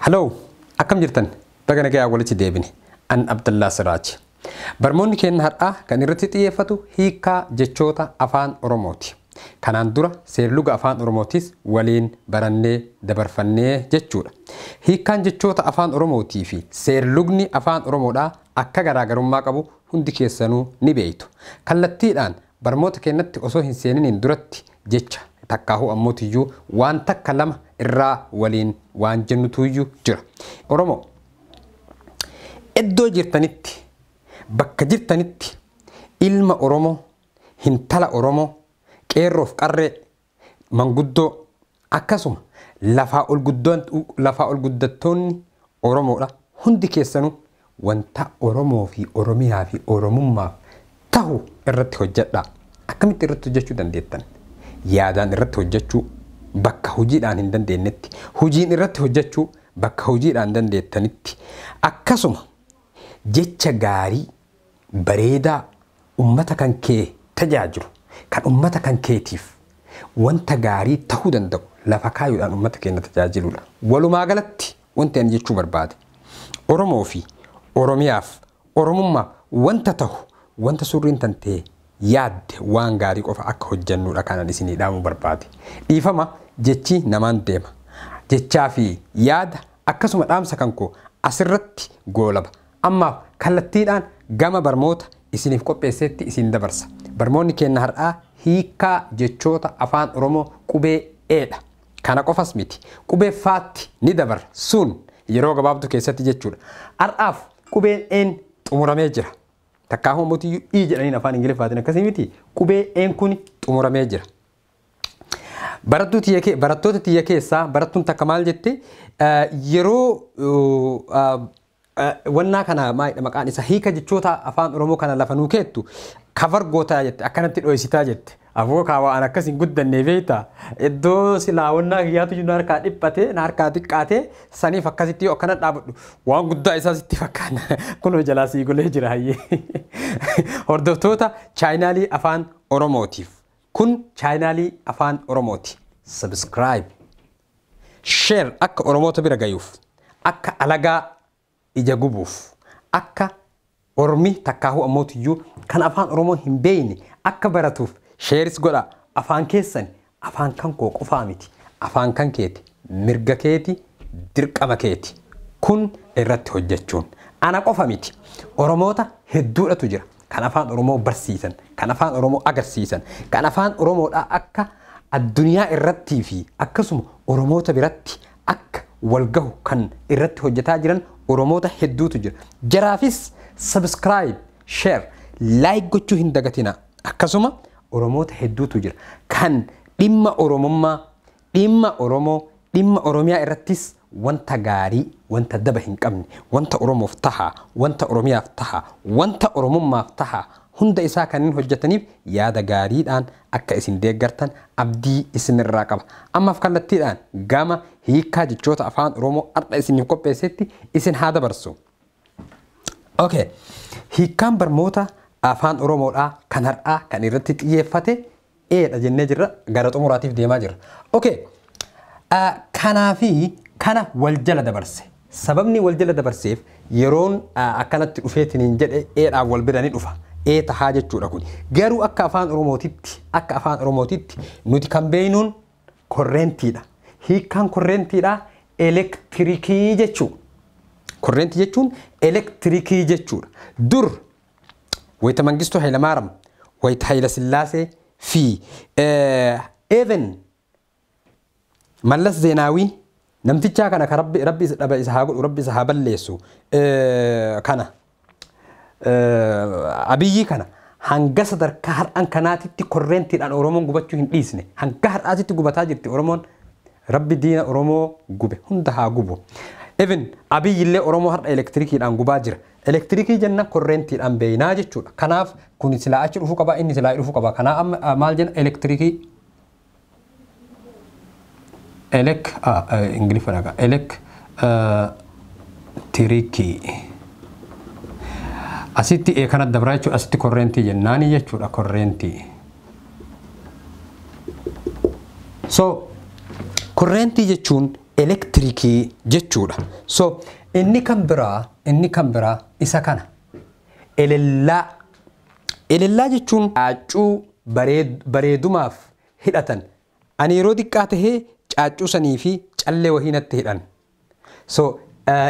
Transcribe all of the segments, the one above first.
Hello, akkam jirtan? Baga nagaa walitti deebine. An Abdallaa Siraaj. Barmoonni keenya har'aa kan irratti xiyyeeffatu hiikaa jechoota afaan Oromooti. Kanaan dura seerluga afaan Oromootis waliin barannee dabarfannee jechuudha. Hiikkaan jechoota afaan Oromootii fi seerlugni afaan Oromoodhaa akka garaagarummaa qabu hundi keessanuu ni beektu. Kallattiidhaan barmoota keenyatti osoo hin seeniniin duratti jecha takkaahuu ammootiyyuu waan takka lama irraa waliin waan jennutuyyuu jira. Oromoo iddoo jirtanitti bakka jirtanitti ilma Oromoo, hintala Oromoo, qeerroof qarree, manguddoo akkasuma lafaa ol guddattoonni Oromoodha. Hundi keessanuu wanta Oromoo fi Oromiyaa fi Oromummaaf tahu irratti hojjedhaa. Akkamitti irratti hojjechuu dandeettan? Yaadaan irratti hojjechuu bakka hojiidhaan hin dandeenyetti, hojiin irratti hojjechuu bakka hojiidhaan dandeettanitti, akkasuma jecha gaarii bareedaa ummata kan kee tajaajilu, kan ummata kan keetiif wanta gaarii tahuu danda'u lafa kaayuudhaan ummata keenya tajaajiluudha. Walumaa galatti wanti ani jechuu barbaade Oromoo fi Oromiyaaf Oromummaaf wanta tahu wanta surriin tantee yaadde waan gaarii qofa akka hojjennuudha kanan isinii dhaamuu barbaade. Dhiifama jechi namaan deema. Jechaa fi yaada akkasuma dhaamsa kan koo asirratti goolaba. Ammaaf kallattiidhaan gama barmoota isiniif qopheessetti isin dabarsa. Barmoonni keenya har'aa hiikaa jechoota afaan Oromoo qubee Eedha. Kana qofas miti. Qubee Faatti ni dabarra. Sun yeroo gabaabduu keessatti jechuudha. Har'aaf qubeen Een xumuramee jira. Takkaahuu mootiyyuu I jedhaniin afaan Ingiliffaatiin akkasii miti. Qubee Een kun xumuramee jira. Barattoota tiyya keessaa barattuun takka maal jette yeroo wannaa kana maalidha maqaan isaa hiika jechoota afaan Oromoo kana lafa nuu keettu cover gootaa jette akkanatti dho'isitaa jette. Afoo kaawaa an akkas hin guddanne beektaa iddoo silaa wannaa kiyyaatu jiru harkaa dhiphate na harkaa xiqqaate saniif akkasitti yoo akkana dhaabadhu waan guddaa isaa sitti fakkaata kunoo jalaa sii golee jira hayyee. Hordoftoota chaayinaalii afaan Oromootiif kun chaayinaalii afaan Oromooti. Subscribe, share akka Oromoota bira gayuuf, akka alagaa ija gubuuf, akka Ormi takkaahuu ammootiyyuu kan afaan Oromoo hin beekne akka baratuuf sheeris godha. Afaan keessan afaan kan koo qofaa miti. Afaan kan keeti, mirga keeti, dirqama keeti. Kun irratti hojjechuun ana qofa miti. Oromoota hedduudhatu jira. Kan afaan Oromoo barsiisan, kan afaan Oromoo agarsiisan, kan afaan Oromoodhaa akka addunyaa irrattii fi akkasuma Oromoota biratti akka wal gahu kan irratti hojjetaa jiran Oromoota hedduutu jira. Jaraafis subscribe, share, like gochuu hin dagatina. Akkasuma Oromoota hedduutu jira. Kan dhimma Oromummaa, dhimma Oromoo, dhimma Oromiyaa irrattis wanta gaarii, wanta daba hin qabne, wanta Oromoof tahaa, wanta Oromiyaaf tahaa, wanta Oromummaaf tahaa hunda isaa kanneen hojjetaniif yaada gaariidhaan akka isin deeggartan abdii isinirraa qaba. Ammaaf kallattiidhaan gama hiikaa jechoota afaan Oromoo har'a isiniif qopheessetti isin haa dabarsu. Okay. Hiikkaan barmoota afaan Oromoodhaa kan har'aa kan irratti xiyyeeffate Eedha jennee jirra gara xumuraatiif deemaa jirra. Okay. Kanaafi kana wal jala dabarse. Sababni wal jala dabarseef yeroon akkanatti dhufeetiin hin jedhe Eedhaan wal bira ni dhufa. Ee tahaa jechuudha kun. Garuu akka afaan Oromootitti nuti kan beeknuun korreentiidha. Hiikkaan korreentiidha elektirikii jechuudha. Korreentii jechuun elektirikii jechuudha. Dur wayita Mangistuu Hayilamaariyaam, wayita Hayila Sillaasee fi even Mallas Zeenaawii namtichaa kana kan rabbi isa dhaba isa haa godhu rabbi isa haa balleessu kana Abiyyi kana hanga sadarkaa har'aan kanaatitti korreentiidhaan Oromoon gubachuu hin dhiisne. Hanga har'aatitti gubataa jirti Oromoon. Rabbi diina Oromoo gube hunda haa gubu. Even Abiyyi illee Oromoo har'a elektirikiidhaan gubaa jira. Elektirikii jenna korreentiidhaan beeynaa jechuudha. Kanaaf kun silaa achi dhufuu qaba inni silaa dhufuu qaba. Kanaaf amma maal jenna elektirikii Ingiliffa dhagaa elektirikii. Asitti ee kana dabraa jechuudha. Asitti korreentii jennaani jechuudha korreentii. So korreentii jechuun Elektirikii jechuudha. So inni kan biraa isa kana. Elellaa. Elellaa jechuun caaccuu bareedumaaf hidhatan. Ani yeroo xiqqaa tahee caaccuu sanii fi callee wahii natti hidhan. So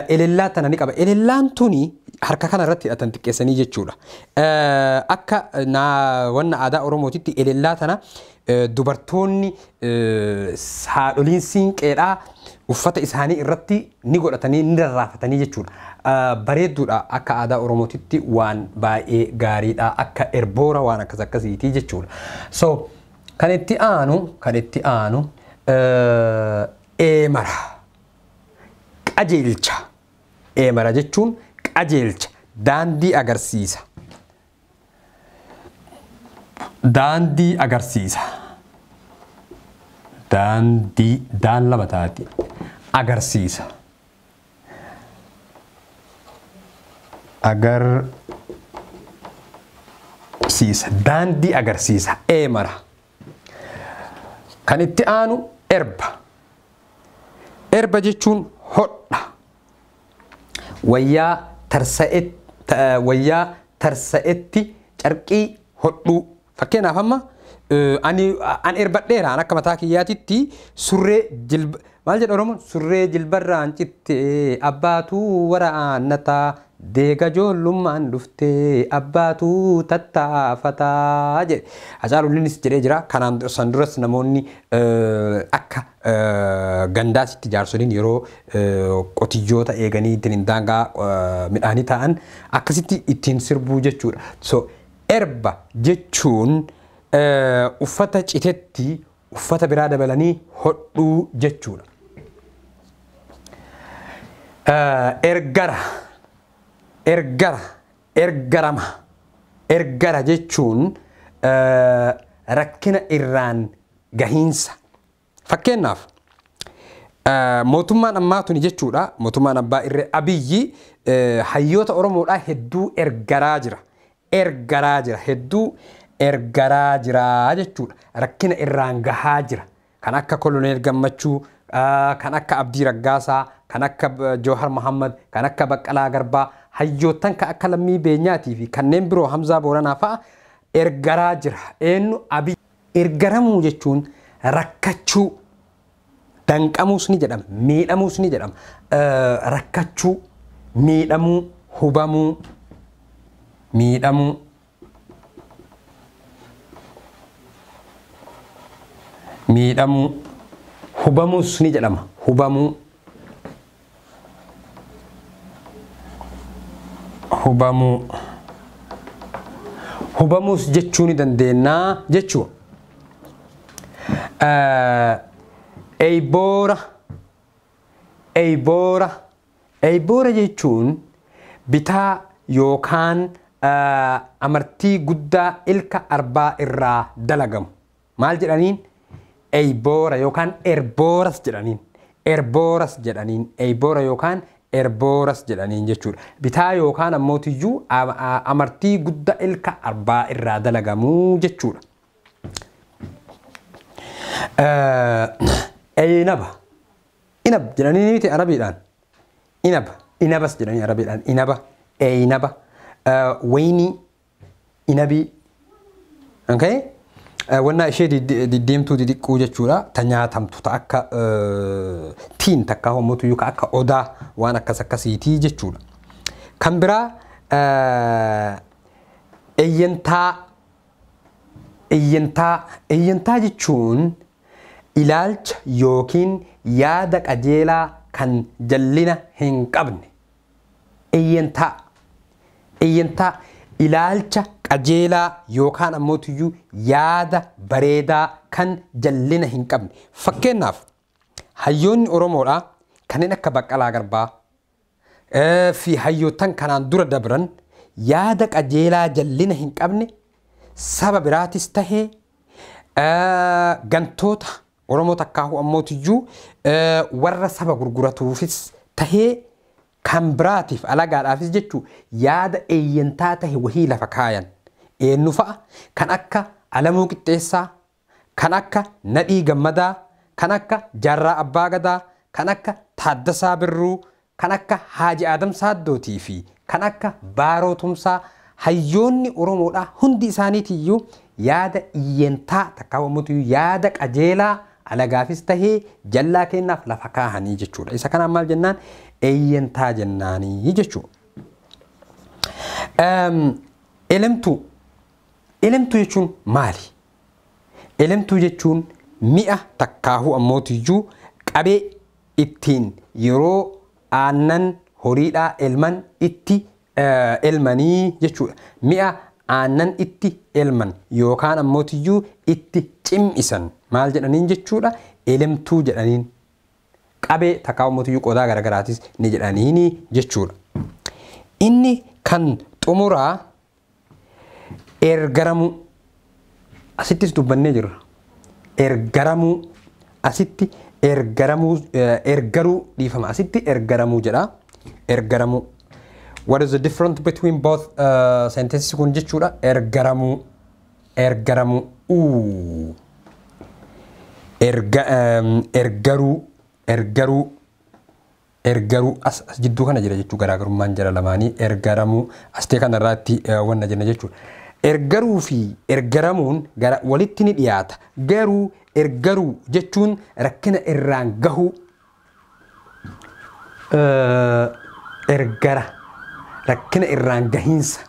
elellaa tana ni qaba. Elellaan tuni harka kana irratti hidhatan xiqqeessanii jechuudha. Akka wanna aadaa Oromootitti elellaa tana dubartoonni haadholiin siinqeedhaa uffata isaanii irratti ni godhatanii ni rarraafatanii jechuudha. Bareedduudha akka aadaa Oromootitti waan baay'ee gaariidha. Akka erboora waan akkas akkasiiti jechuudha. So kan itti aanu eemara. Qajeelcha. Eemara jechuun qajeelcha. Daandii agarsiisa. Daandii agarsiisa. Daandii daan lama taati. Agarsiisa. Agarsiisa. Daandii agarsiisa. Eemara. Kan itti aanu erba. Erba jechuun hodha. Wayyaa tarsa'etti carqii hodhuu. Fakkeenyaaf amma ani erbadheera akka mataa kiyyaatitti surree jilba maal jedha Oromoon surree jilbarraan cittee abbaatuu waraannataa deega ijoollummaan dhuftee abbaatuu tattaafataa jedhe. Hacaaluunis jedhee jira. Kanaan san duras namoonni akka gandaasitti jaarsoliin yeroo qotiyyoota eeganii ittiin daangaa midhaanii ta'an akkasitti ittiin sirbuu jechuudha. So erba jechuun uffata citetti uffata biraa dabalanii hodhuu jechuudha. Ergara. Ergara. Ergarama. Ergara jechuun rakkina irraan gahiinsa. Fakkeenyaaf mootummaan ammaa tuni jechuudha. Mootummaan abbaa irree Abiyyi hayyoota Oromoodhaa hedduu ergaraa jira. Ergaraa jira. Hedduu ergaraa jira jechuudha. Rakkina irraan gahaa jira. Kan akka Koloneel Gammachuu, kan akka Abdii Raggaasaa, kan akka Joohar Mohammad, kan akka Baqqalaa Garbaa, hayyootan kan akka Lammii Beenyaatii fi kanneen biroo Hamzaa Booranaa fa'a ergaraa jira. Eenyu Abiy. Ergaramuu jechuun rakkachuu, danqamuus ni jedhama, miidhamuus ni jedhama. Rakkachuu, miidhamuu, hubamuu, miidhamuu. Miidhamuu, hubamuus ni jedhama. Hubamuu. Hubamuu. Hubamuus jechuu ni dandeenya jechuudha. Eyboora. Eyboora. Eyboora jechuun bitaa yookaan amartii guddaa ilka arbaa irraa dalagamu. Maal jedhaniin? Eyboora yookaan erbooras jedhaniin. Erbooras jedhaniin. Eyboora yookaan erbooras jedhaniin jechuudha. Bitaa yookaan ammootiyyuu amartii guddaa ilka arbaa irraa dalagamuu jechuudha. Inaba. Inab jedhanii miti Arabiidhaan. Inaba. Inabas jedhanii Arabiidhaan. Inaba. Inaba. Wayinii. Inabii. Okay? Wanna ishee diddiimtuu didiqquu jechuudha. Ta nyaatamtu ta akka tiin takka hommotu yookaan akka odaa waan akkas akkasiitii jechuudha. Kan biraa eyyentaa. Eyyentaa. Eyyentaa jechuun ilaalcha yookiin yaada qajeelaa kan jallina hin qabne. Eyyentaa. Eyyentaa ilaalcha qajeelaa yookaan ammootiyyuu yaada bareedaa kan jallina hin qabne. Fakkeenyaaf hayyoonni Oromoodhaa kanneen akka Baqqalaa Garbaa fi hayyootan kanaan dura dabran yaada qajeelaa jallina hin qabne saba biraatis tahee gantoota Oromoo takkaahuu ammootiyyuu warra saba gurguratuufis tahee kan biraatiif alagaadhaafis jechuu yaada eeyyantaa tahe wahii lafa kaayan. Eenyu fa'a? Kan akka Alamuu Qixxeessaa, kan akka Nadhii Gammadaa, kan akka Jaarraa Abbaa Gadaa, kan akka Taaddasaa Birruu, kan akka Haaji Adam Saaddootii fi kan akka Baaroo Tumsaa hayyoonni Oromoodhaa hundi isaaniitiyyuu yaada iyyentaa takkaa ammoo yaada qajeelaa alagaafis tahee jallaa kennaaf lafa kaahanii jechuudha. Isa kanaan maal jennaan? Eeyyentaa jennaanii jechuudha. Elemtuu. Elemtuu jechuun maali? Elemtuu jechuun mi'a takkaahuu ammootiyyuu qabee ittiin yeroo aannan horiidhaa elman itti elmanii jechuudha. Mi'a aannan itti elman yookaan ammootiyyuu itti cimmisan maal jedhaniin jechuudha? Elemtuu jedhaniin. Qabee takkaahuu ammootiyyuu qodaa garaagaraatis ni jedhaniini jechuudha. Inni kan xumuraa ergaramuu asittis dubbannee jirra. Ergaramuu asitti ergaramuu ergaruu dhiifama asitti ergaramuu jedha. Ergaramuu. What is the difference between both sentences kun jechuudha? Ergaramuu ergaramuu uu erga ergaruu ergaruu ergaruu as jidduu kana jira jechuu garaagarummaan jara lamaanii ergaramuu astee kanarraatti wanna jenna jechuudha. Ergaruu fi ergaramuun gara walitti ni dhiyaata. Garuu ergaruu jechuun rakkina irraan gahuu ergara rakkina irraan gahiinsa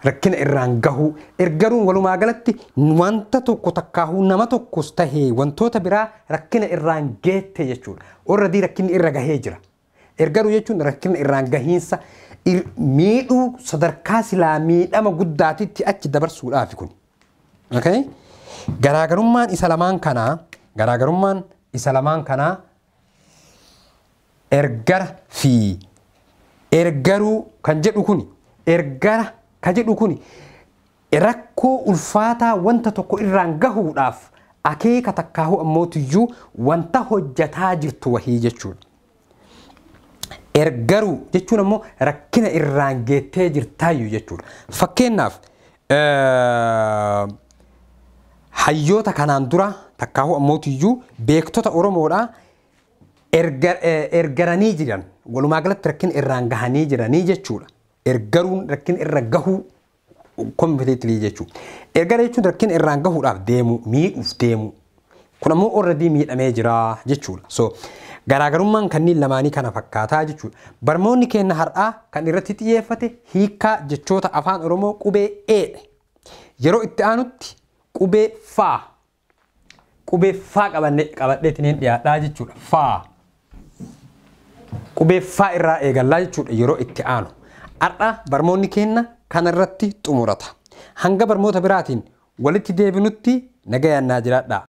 rakkina irraan gahuu ergaruun walumaa galatti wanta tokko takkaahuu nama tokkos tahee wantoota biraa rakkina irraan geette jechuudha. Already rakkinni irra gahee jira. Ergaruu jechuun rakkina irraan gahiinsa miidhuu sadarkaa silaa miidhama guddaatitti achi dabarsuudhaafi kun. Okay? Garaagarummaan isa lamaan kanaa garaagarummaan isa lamaan kanaa ergara fi ergaruu kan jedhu kuni ergara kan jedhu kuni rakkoo ulfaataa wanta tokko irraan gahuudhaaf akeeka takkaahuu ammootiyyuu wanta hojjataa jirtu wahii jechuudha. Ergaruu jechuun ammoo rakkina irraan geettee jirtaayyuu jechuudha. Fakkeenyaaf hayyoota kanaan dura takkaahuu ammootiyyuu beektota Oromoodhaa ergaranii jiran walumaa galatti rakkina irraan gahanii jiranii jechuudha. Ergaruun rakkina irra gahuu completely jechuudha. Ergara jechuun rakkina irraan gahuudhaaf deemu miidhuuf deemu. Kun ammoo already miidhamee jira jechuudha. So garaagarummaan kanneen lamaanii kana fakkaataa jechuudha. Barmoonni keenya har'aa kan irratti xiyyeeffate hiikkaa jechoota afaan Oromoo qubee E. Yeroo itti aanutti qubee faa. Qubee faa qabadheetiin dhiyaadhaa jechuudha. Faa. Qubee faa irraa eegallaa jechuudha yeroo itti aanu. Har'a barmoonni keenya kanarratti xumurata. Hanga barmoota biraatiin walitti deebinutti nagayaan naa jiraadhaa.